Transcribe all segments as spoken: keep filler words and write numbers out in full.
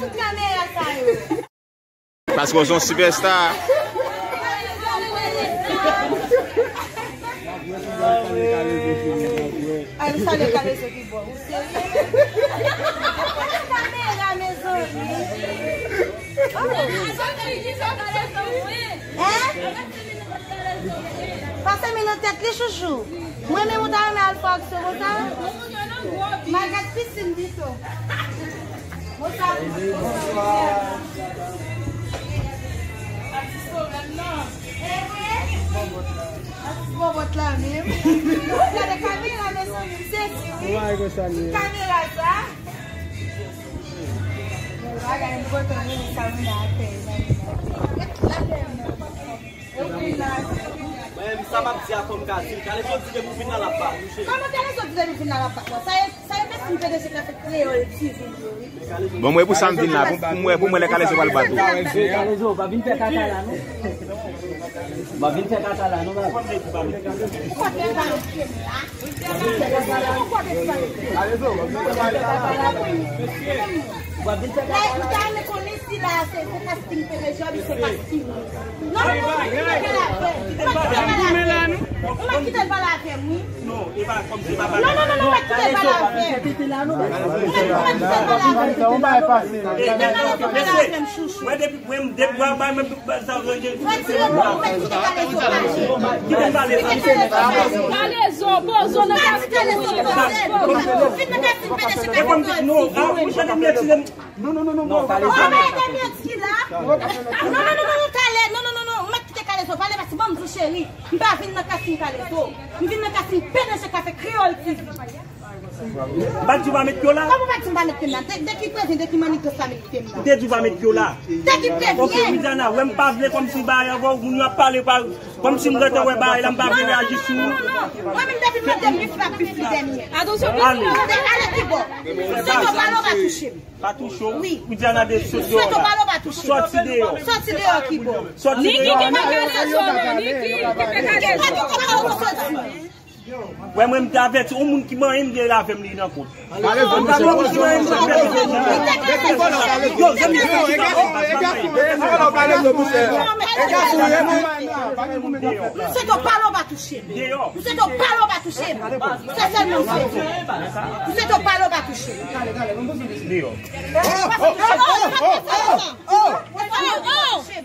Tout kamera sa yo. Paske w se yon sipèsta. Ay, nou salye Kalezo ki bò. Ou serye? Kamera, mezanmi. Oh. Hein? Pase mi nan tèt li, chouchou. Mwen menm ou ta renmen al fè aksyon konsa? M al gad pisin pito. Bonswa. Atis bòbòt la menm. Gade kamera, mezanmi, m sezi wi. Kamera sa. Bagay enpòtan wi, sa mwen ap fè. Mwen menm, sa m ap di a, kòm ka di, Kalezo di depi w vin la, l ap bat ou, cheri. Kòman Kalezo di depi w vin la, l ap bat mwen? Sa e, sa e mèsi m P D G k ap fè Kreyòl T V yo, wi. Bon, mwen pou sa m vin la, pou, pou mwen, pou mwen lè Kalezo pral bat ou. Kalezo, pa vin fè kaka la, non. Pa vin fè kaka la, non, baz. Ou pa vin fè kaka la. Ou ta renmen konnen si la se pou casting P D G oubyen se casting. Non, non, non, non, kite l pale avè m. Ou mèt kite l pale avè m. Ou mèt kite l pale avè m, wi. Non, non, non, non, ou mèt kite l pale avè m. Ou mèt, ou mèt kite l pale avè m. Non, non, non, non, pale avè m, chouchou. Mwen depi, mwen depi, mwen, mwen, mwen, sa, mwen, mwen, Kalezo, poze w nan kasin. Vin nan kasin, P D G. E pou m di, non, ah, mwen, mwen, mwen, mwen, Non, non, non, non, non. Ou pa mèt mèt ki la. Non, non, non, non, non, talè. Non, non, non, non. Ou mèt kite Kalezo pale, paske ban m di w, cheri, m pa vin nan kasin Kalezo. M vin nan kasin P D G k ap fè Kreyòl T V. M pa di w pa met pye w la. Kòman w pa di m pa met pye m la? De, de ki prevyen, de ki mannigans la met pye m la? M te di w pa met pye w la. De ki prevyen? Ok, Widiana, wè m pa vle kòmsi bagay avè w, moun yo ap pale pa, kòmsi m gentan wè bagay la, m pa vle reyaji sou ou. Non, non, non, non. Mwen menm depi m mande m bif la, bif li dènye. Atansyon, ale. Ale ki bò? M swete w pale w pa touche m. Pa touche w. Wi. Widiana de sot deyò la. M swete w pale w pa touche m. Sòti deyò. Sòti deyò ki bò? Sòti deyò. Niki ki pa Kalezo, non, Niki ki pa Kalezo. Wè mwen m te avèti yon moun ki manyen m gen avè m li nan kont. Kalezo, misye poze w. Yo, zanmi, Kalezo, misye. M swete w pale w pa touche m. Deyò. M swete w pale w pa touche m. Se sèlman m swete. M swete w pale w pa touche m. Deyò. Ou pa touche m. Ou pa touche m.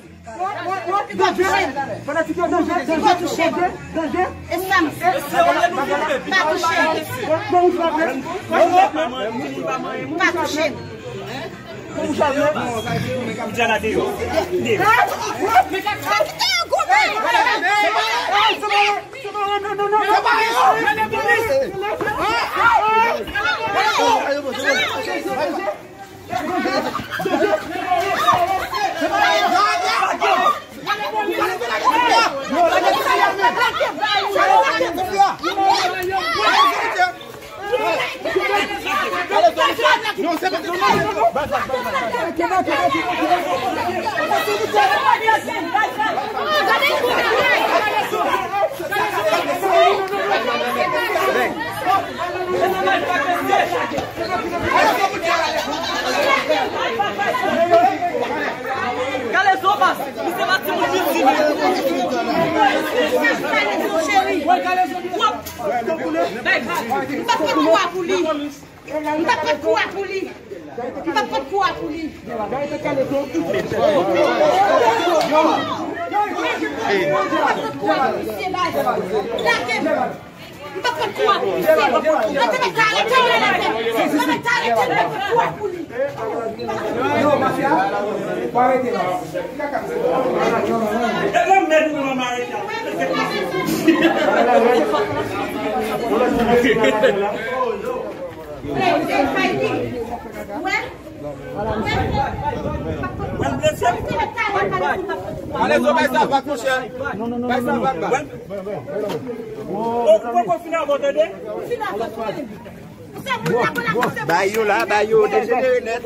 E sa m. Pa touche m. Pa touche m. Widiana deyò. Deyò. Kalezo baz, misye pa timoun piti. Cheri. M p ap pot kou a pou li. M p ap pot kou a pou li. M p ap pot kou a pou li. M p ap pot kou a pou li. M p ap pot kou a pou li. Mwen te mèt arete w la, la fè. Mwen mèt arete l, mwen pot kou a pou li. Kalezo, bay sa vag, monchè. Bay sa vag, ba. Ou poko fin avè w, tande? Bay yo la, bay yo, dejenere nèt.